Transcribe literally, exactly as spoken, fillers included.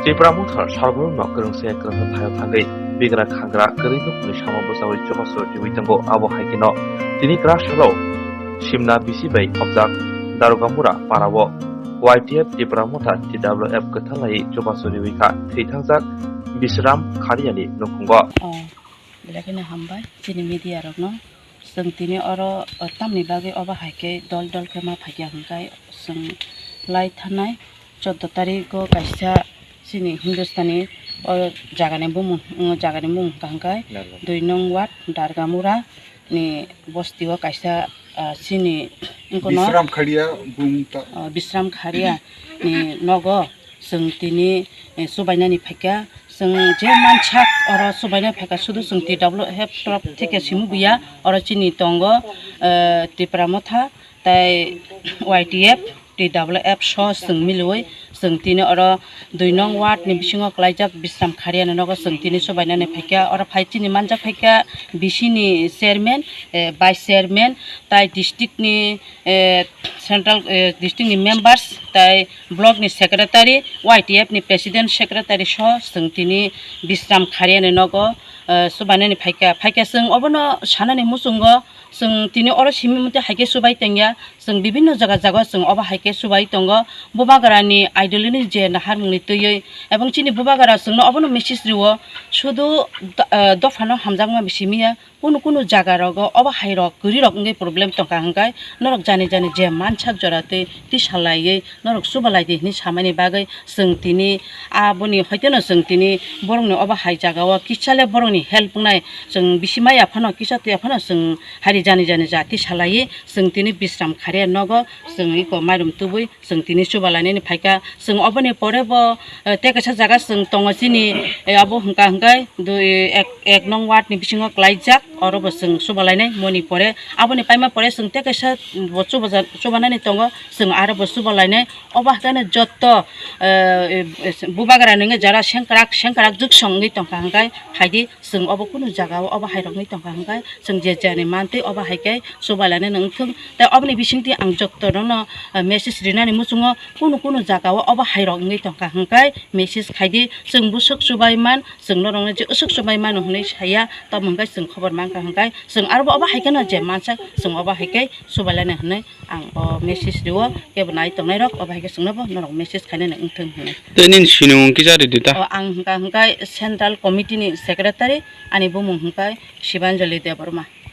Tipra Motha sarbolongno kwrwngse kwrwngsa thaio thangwi bigra khangra kwrwi nukhungni samo bwchaui chubachu riwi tongo. Abo hai kheno tini kwrak salo simna bisi bai khopjak Darugamura parao Y T F Tipra Motha T W F kwthalai chubachu riwi kha thwi thangjak Bisram Khariani nukhungo. Oh, belai kheno hambai chini media rokno. Chwng tini oro, o, tamni bagwi obo hai khe dol dol khe ma phaikha hwnkhe chwng lai thanai choudo tarikgo kaisa chini Hindustani o jagani bumung, o jagani mung hwnkha hwnkhe Darga. Dui nong ward Dargamura ni bosti o kaisa, ah, chini wngkha no, Bisram Kharia bung ta. O, Bisram Kharia ni nogo chwng tini, eh, chubainani phaikha. Chwng je mansak oro chubaina phaikha, sudu chwng T W F torop theke simi buya, oro chini tongo, eh, Tipra Motha tei Y T F, T W F so chwng miliui chwng tini oro dui nong ward ni bisingo kwlaijak Bisram Khariani nogo chwng tini chubainani phaikha. Oro phai chini manjak phaikha B C ni chairman, eh, vice chairman tei district ni, eh, central, eh, district ni members tei block ni secretary, Y T F ni president secretary so chwng tini Bisram Khariani nogo, eh, chubainani phaikha. Phaikha chwng obono sanani muchungo chwng tini oro simi mate hai khe chubai tongya. Chwng bibinno jaga jaga chwng obo hai khe chubai tongo. Bubagrani ideology ni je naharmungni twiwi ebong chini bubagra chwngno obono message rio, sudu do-, eh, dophano hamjakma simi ya. Kunu kunu jaga rogo obo hai rok kwrwi rok wngwi problem tongkha hwnkhe norok jani jani je mansak jora tei tisa laiwi norok chuba lai di hinwi samani bagwi chwng tini aboni hoiteno chwng tini borokni obo hai jagao kisa le borokni help wngnai chwng bisi maya phano kisa twiya phano chwng hari jani jani ja tisa laiwi chwng tini Bisram Kharia nogo chwng iko mairum tubui chwng tini chuba lainani phaikha. Chwng oboni pore bo, eh, tei kaisa jaga chwng tongo chini, eh, abo hwnkha hwnkhe dui, ek, ek nong ward ni bisingo kwlaijak, oro bo chwng chuba lainai moni pore. Aboni paima pore chwng tei kaisa bo chuba ja-, chuba nani tongo, chwng aro bo chuba lainai. Obo haikhe no jotto, eh, eh, bubagra nungwi jara sengkrak sengkrak jwk song wngwi tongkha hwnkhe phaidi. Chwng obo kunu jaga o obo hai rok wngwi tongkha hwnkhe chwng je jani mantwi obo hai khe chuba lainani wngthung. Tei oboni bisingtwi ang jotto nono, ah, message rinani muchungo kunu kunu jaga o obo hai rok wngwi tongkha hwnkhe message khaidi chwng bwswk chubai man chwng norokno je aswk chubai mano hwnwi saya tamo hwnkhe chwng khobor mankha hwnkhe chwng aro bo obo hai kheno je mansak chwng obo hai khe chuba lainai hwnwi ang o message rio, kebo nai tongnai rok obo hai khe chwngno bo norok message khainani wngthung hwnwi. Tei nini sinimung kisa ridi ta? O, ang hwnkha hwnkhe Central Committee ni Secretary, ani bumung hwnkha Shibanjali Debbarma.